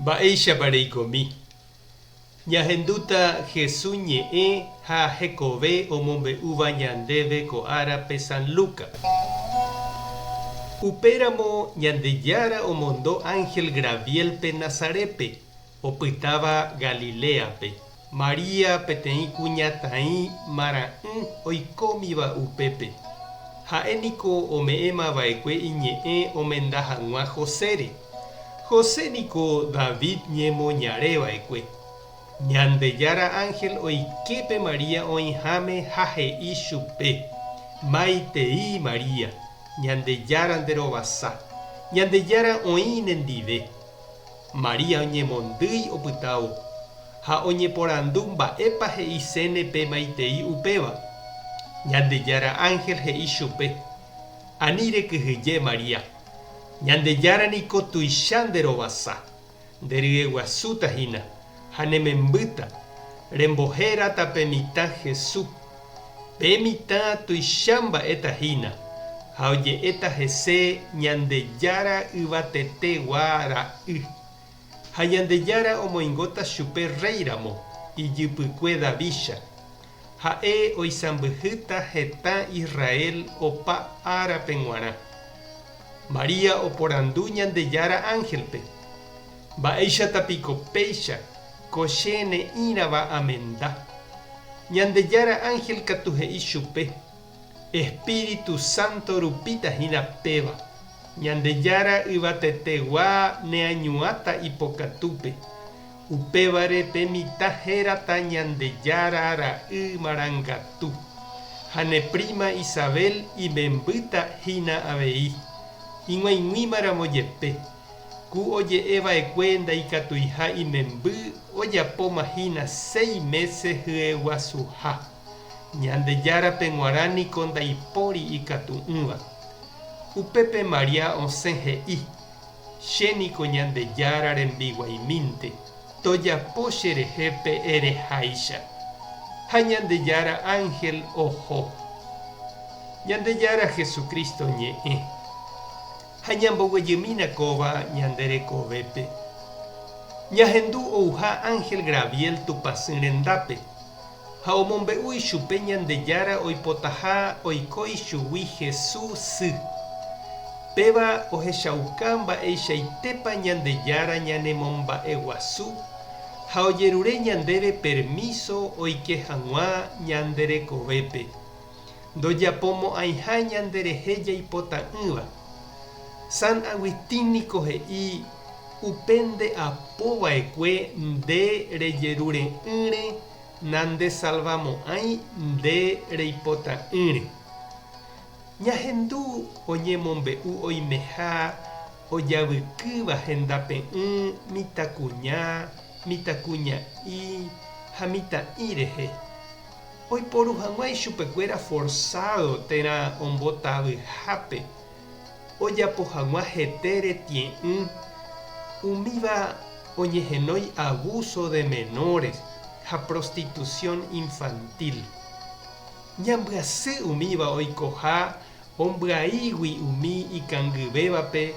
Mba'éichapa reikomi? Ñahendúta Hesu ñe'ẽ ha hekove omombe'úva ñandéve ko árape San Luca. Upéramo Ñandejára omondo ánhel Graviélpe Nazarépe, opytáva Galiléape. María peteĩ kuñataĩ mara'ỹ oikómiva upépe. Ha'e niko ome'ẽma va'ekue iñe'ẽ omenda hag̃ua Josére. José niko David ñemoñare va'ekue. Ñandejára ánhel oike pe María oĩháme ha he'i chupe, Maitei María, Ñandejára nde rovasa. Ñandejára oĩ nendive. María oñemondýi opytávo, ha oñeporandu mba'épa he'iséne pe maitei upéva. Ñandejára ánhel he'i chupe, Ani rekyhyje, María. Ñandejára niko tuicha nde rovasa, nde ryeguasúta hína, ha ne membýta, rembohérata pe mitã Jesús. Pe mitã tuicha mba'éta hína, ha oje'éta hese Ñandejára Yvatetegua Ra'y. Ha Ñandejára omoingóta chupe rréi ramo, ijypykue Davícha. Ha'e oisãmbyhýta hetã Israel opa árape g̃uarã. María oporandu Ñandejára ánhelpe, Mba'éichata piko péicha ko che ne'ĩrava amenda? Ñandejára ánhel katu he'i chupe, Espíritu Santo rupíta hína péva. Ñandejára yvatetegua neañuãta ipokatúpe. Upévare pe mitã hérata Ñandejára Ra'y Marangatu. Ha ne príma Isabel imembýta hína avei, ig̃uaig̃uímaramo jepe. Ku oje'e va'ekue ndaikatuiha imemby ojapóma hína séi mése hyeguasuha. Ñandejárape g̃uarã niko ndaipóri ikatu'ỹva. Upépe María osẽ he'i, Che niko Ñandejára rembiguaimínte, tojapo cherehe pe ereháicha. Ha Ñandejára ánhel oho. Ñandejára Jesucristo ñe'ẽ. Ha ñamboguejymína kóva ñande rekovépe. Ñahendu ouha ánhel Graviel Tupãsy rendápe, ha omombe'u ichupe Ñandejára oipotaha oiko ichugui Hesu sy. Péva ohechauka mba'eichaitépa Ñandejára ñanemomba'eguasu ha ojerure ñandéve permíso oike hag̃ua ñande rekovépe. Ndojapomo'ãiha ñanderehe jaipota'ỹva. San Agustín niko he'i upe nde apo va'ekue nde rejerure'ỹre nandesalvamo'ãi nde reipota'ỹre. Ñahendu oñemombe'u oimeha ojavykýva hendape'ỹ mitãkuña, mitãkuña'i ha mitã'i rehe. Oiporu hag̃ua ichupekuéra forsádo térã ombotavyhápe ojapo hag̃ua hetére tie'ỹ, umíva oñehenói abuso de menores ha prostitución infantil. Ñambyasy umíva oikoha ombyaígui umi ikangyvévape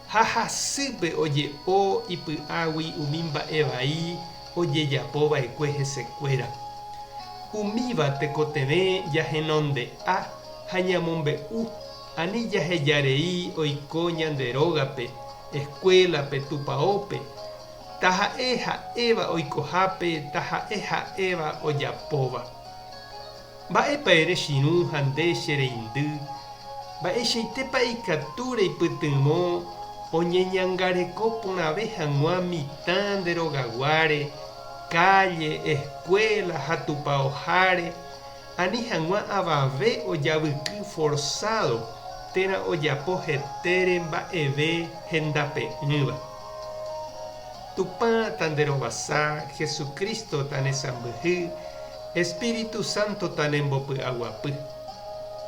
ha hasýpe oje'o ipy'águi umi mba'e vai ojejapo va'ekue hesekuéra. Umíva tekotevẽ jahenonde'a ha ñamombe'u ani jaheja rei oiko ñande rógape, eskuélape, tupaópe, taha'e ha'éva oikohápe, taha'e ha'éva ojapóva. Mba'épa ere chirũ ha nde che reindy, mba'eichaitépa ikatu reipytyvõ oñeñangareko porãve hag̃ua mitã nde rogaguáre, kálle, eskuéla ha tupaoháre, ani hag̃ua avave ojavyky forsádo térã ojapo hetére mba'eve hendape'ỹva. Tupã tanderovasa, Jesucristo tanesãmbyhy, Espíritu Santo tanembopy'aguapy.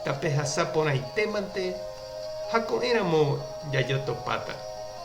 Tapehasa porãitémante ha ko'ẽramo jajotopáta.